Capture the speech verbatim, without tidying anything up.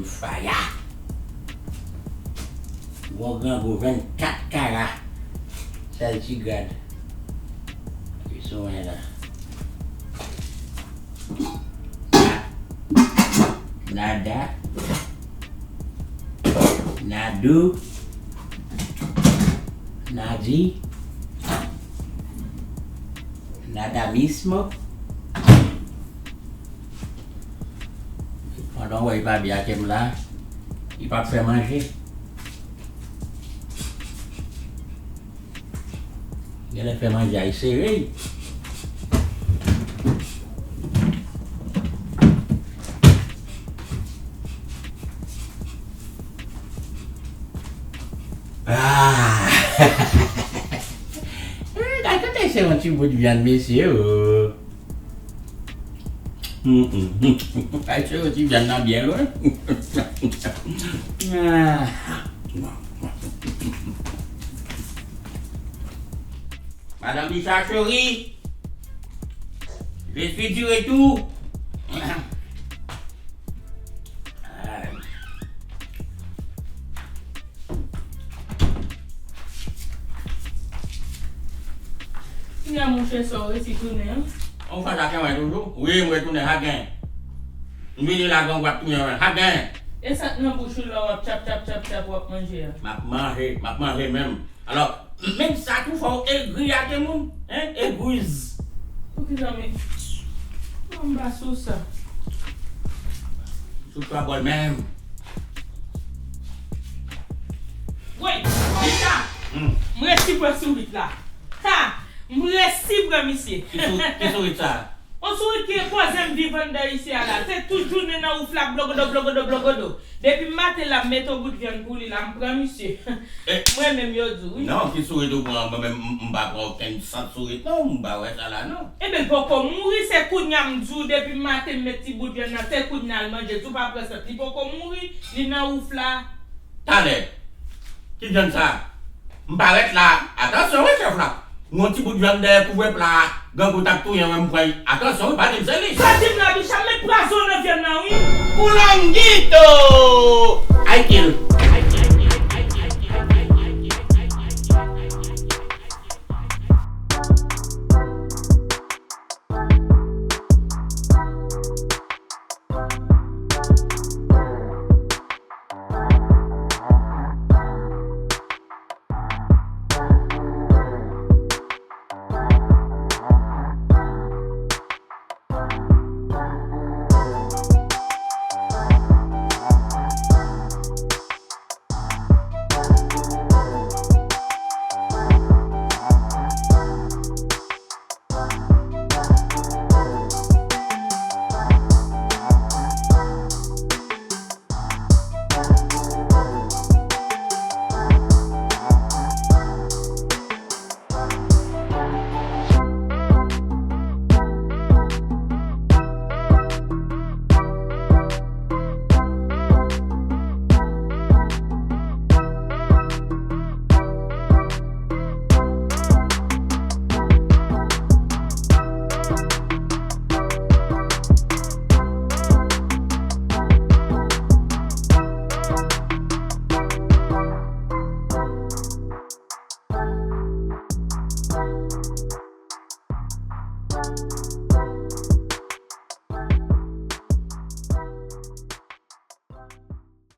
Faya. Bon grangou vennkat kara. Sèl ti grad ki sou mwen la. Nada. Nado. Nadi. Nada mismo. Pandan w wè li pa byen ak m la, li p ap fè manje. Genlè fè manje a, li sere. Ah! Eh, gade kote se yon ti bout vyann, mesye, oh. Ay, se yon ti vyann nan byen lwen. Ah. Madame Bicha chérie, je suis du retour. Kounya monchè, sa w resi tounen an? Ou fè sa kenwen toujou? Wi, m retounen, sa gen. M vini la, gang w ap tounen, sa gen. E sa k nan bouch ou la w ap tchap, tchap, tchap, tchap, w ap manje a? M ap manje, m ap manje menm. Alò, menm sa tou fò w egri a timoun, hein, egriz. Poukisa men, non, m pa sou sa. Sou twa bòl menm. Woy, Bicha! Hmm. M resi pran sourit la. Ha! M resi pran misye. Ki sou-, ki sourit sa? On sourit ki enpoze m viv anndan isi a la. Se tout jounen nan wouf la, blogodo, blogodo, blogodo. Depi maten la, m mete yon bout vyann pou li la, m pran misye. Eh. Mwen menm yo di w, wi. Non, ki sourit ou pran? Mwen menm, m, m pa pran okenn sant sourit, non. M pa wè sa la, non. Ebyen, l poko mouri, se kounya m di w, depi maten m met ti bout vyann nan, se kounya l manje, tou pa pran sant. Li poko mouri, li nan wouf la. Talè. Ki vyann sa? M parèt la. Atansyon, wi, chèf la. Yon ti bout vyann dèyè kouvèpla a. Grangou t ap touye mwen, m pran. Atansyon, wi, pa di m se li. Sa di m la, Bicha, m met pwazon nan vyann nan, wi. Koulangito! I kill.